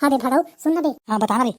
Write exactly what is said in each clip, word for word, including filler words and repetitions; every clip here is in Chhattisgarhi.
अबे भगऊ, सुन ना बे। हाँ, बता ना रे।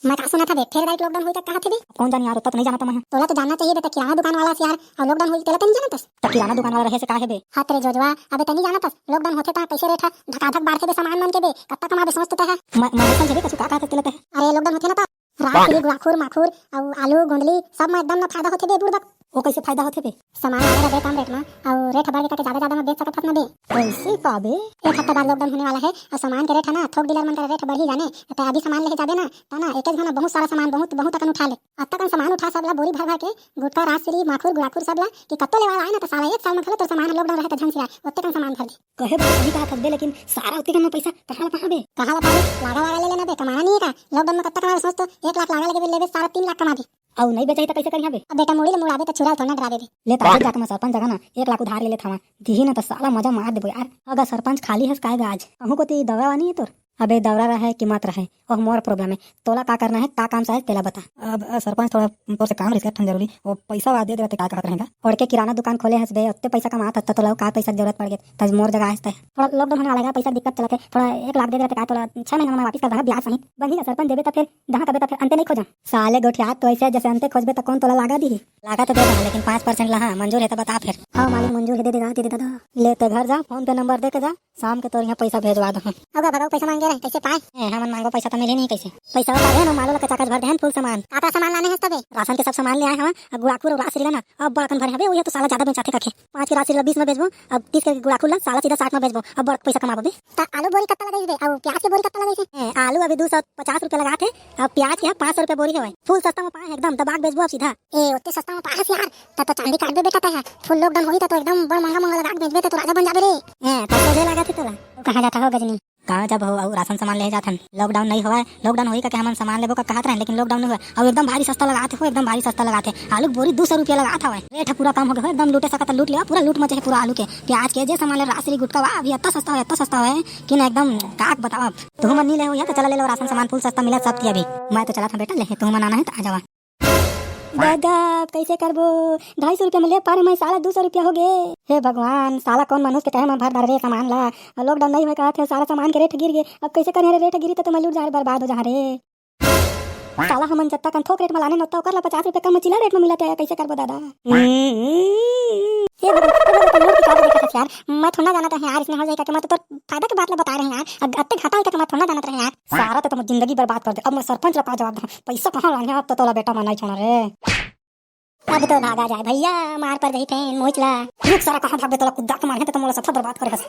मैं का सुनत हँव बे, फेर डायरेक्ट lockdown होही त का होथे बे? कौन जानी यार, ओतना तो नहीं जानत हँव मैं। तोला तो जानना चाहिए बे, त किराना दुकान वाला हस यार, अउ lockdown होही तेला तो नहीं जानत हस? त किराना दुकान वाला रहे से का हे बे? हत रे जोजवा, अबे तैं नहीं जानत हस, lockdown होथे त कइसे rate ह धकाधक बाढ़थे बे सामान मन के बे, कत्ता कमाबे सोच तो तैं ह। मैं, मैं नहीं समझे बे, कछु का कहत हस तेला तैं ह? अरे lockdown होथे ना त राजश्री, गुड़ाखुर, माखुर अउ आलू, गोंदली सब म एकदम न फायदा होथे बे बुड़बक। ओ कइसे फायदा होथे बे? सामान आवे रहिथे कम rate म अउ rate ह बढ़ गे कहिके जादा जादा म बेच सकत हस न बे। कइसे का बे? एक हफ्ता बाद lockdown होने वाला हे अउ सामान के rate ह ना थोक dealer मन करा rate बढ़ही जाने। त अभी सामान लेहे जाबे ना त ना एके झन बहुत सारा सामान बहुत बहुत अकन उठा ले। अतकन सामान उठा सब ला बोरी भर भर के गुटखा, राजश्री, माखुर, गुड़ाखुर सब ला कि कत्तो लेवाला आए ना त साला एक साल म घलो तोर सामान lockdown रहे त झन सिराए ओतकन सामान भर दे। कहे बे सही कहत हस बे, लेकिन सारा ओतकन म पइसा कहाँ ला पाहा बे? कहाँ ला पाबे? लागा वागा ले लेना बे, कमाना नहीं हे का? Lockdown म कत्ता कमाबे सोच तो, एक लाख लागा लेबे, लेबे सारा तीन लाख कमा दे। अउ नहीं बेचही त कइसे करिहा बे? अब बेटा मुड़ी ले मुड़ाबे त छुरा ल थोड़ा डराबे बे। ले ताकत जाके मैं सरपंच जगह ना एक लाख उधार ले लेथँव, दिही ना त साला मजा मार देबो यार। अगर सरपंच खाली हस काय गा आज? कहूँ कोती दौरा वानी हे तोर? अबे दौरा रहे कि मत रहे, ओह मोर problem हे। तोला का करना हे, का काम से आए तेला बता। अब अ, सरपंच थोड़ा तोर से काम रहिस एक ठन जरूरी, वो पइसा वा दे देवत काय कहत रहेगा। ओढ़ के किराना दुकान खोले हस बे, ओत्ते पइसा कमात हस त तोला का पइसा के जरूरत पड़ गे, त मोर जगह आए हस तैं। थोड़ा lockdown होने वाला हे, पइसा दिक्कत चलत हे, थोड़ा एक लाख दे देवत काय तोला छह महीना म वापिस कर देहूँ ब्याज सहित। बनही ना सरपंच, देबे त फेर दहाँ करबे त फेर अंते नहीं खोजा। साले गोठियात तो अइसे जइसे अंते खोजबे त कौन तोला लागा दिही। लागा तो दे दहा, लेकिन पाँच percent ला, हाँ, मंजूर हे त बता फेर। हाँ मालिक, मंजूर हे, दे देगा दीदी दादा। ले ते घर जा, PhonePe number दे के जा, शाम के तोर इहाँ पइसा भेजवा दहूँ। अउ गा भगऊ, पइसा मांगे रहे, कइसे पाए? ए, हमन मांगो पइसा त मिलही नहीं कइसे? पइसा तो दे ना, मालो ला कचाकच भर देहन full सामान। का का सामान लाने हस तबे? राशन के सब सामान ले आए हवँ, अउ गुड़ाखुर अउ राजश्री ला ना, अब बड़ अकन भरे हबे, ओही तो साला जादा बेचाथे कहिके। पाँच के राजश्री ला बीस म बेचबो, अब तीस के गुड़ाखुर ला साला सीधा साठ म बेचबो, अब बड़ पइसा कमाबो बे। त आलू बोरी कत्ता लगाइस बे, अउ प्याज के बोरी कत्ता लगाइस? ए, आलू अभी दो सौ पचास रुपया लगात हे, अउ प्याज के पाँच सौ रुपया बोरी हवय। Full सस्ता म पाए हे एकदम, दबा के बेचबो अब सीधा। ए, ओत्ते सस्ता म पाए हस यार, त तो चांदी काटबे बेटा तैं ह। Full lockdown होही त तो एकदम बड़ महंगा महंगा लगा के बेचबे त तो राजा बन जाबे रे। ए, त सोझे लागत हे तोला। तू कहाँ जात हो गजनी? कहाँ जब हो, अउ राशन सामान ले जात हन। Lockdown नहीं होवय, lockdown होही कहिके हमन सामान लेबो का कहत रहेन, लेकिन lockdown नहीं होवय। अउ एकदम भारी सस्ता लगात हे हो, एकदम भारी सस्ता लगात हे। आलू के बोरी दू सौ रुपया लगात हवय। Rate ह पूरा कम हो गे हो, एकदम लूटे सकत त लूट लिया, पूरा लूट मचे हे पूरा आलू के। प्याज के जे सामान ले, राजश्री, गुटखा, वाह, अभी अत्ता सस्ता होवय, अत्ता सस्ता होवय कि ना एकदम का बतावँव। तुहू मन नहीं ले हो या त चला ले लो राशन सामान, full सस्ता मिलत सब ती अभी। मैं तो चलत हँव बेटा, ले तुहू मन आना हे त आ जावा। दादा, अब कइसे करबो? ढाई सौ रुपया म ले पारे हँव, साला दू सौ रुपया हो गे। हे भगवान, साला कौन मनुष्य के कहे म भर डारे रे सामान ला। Lockdown नहीं होय कहत हे, सारा सामान के rate गिर गे। अब कइसे करें रे, rate गिरही त, त मैं लूट जाहूँ, बर्बाद हो जाहूँ रे। साला हमन जत्ता कन थोक rate म लाने न, ओत्ता ओकर ला पचास रुपया कम म चिल्लर rate म मिलत हे, कइसे करबो दादा? हे भगवान, हे भगवान, तोर मूर्ति का देखत हस यार? मैं थोड़ा जानत रहें यार, इसने हो जाही कहिके, मैं तो तोर फायदा के बात ला बता रहें यार। अग-, अत्ते घाटा होही कहिके मैं थोड़ा जानत रहें यार। सारा तो तुम जिंदगी बर्बाद कर दे। अब मैं सरपंच ला का जवाब दूँ? पइसा कहाँ लाने हँव, अब तो तोला बेटा मैं नहीं छोड़ँव रे। अब तो भागा जाए भैया, मार पड़ जाही फेन मोच ला। रुक सारा, कहाँ भागबे, तोला कुद्दा के मारहूँ त मोला सफा बर्बाद करे हस।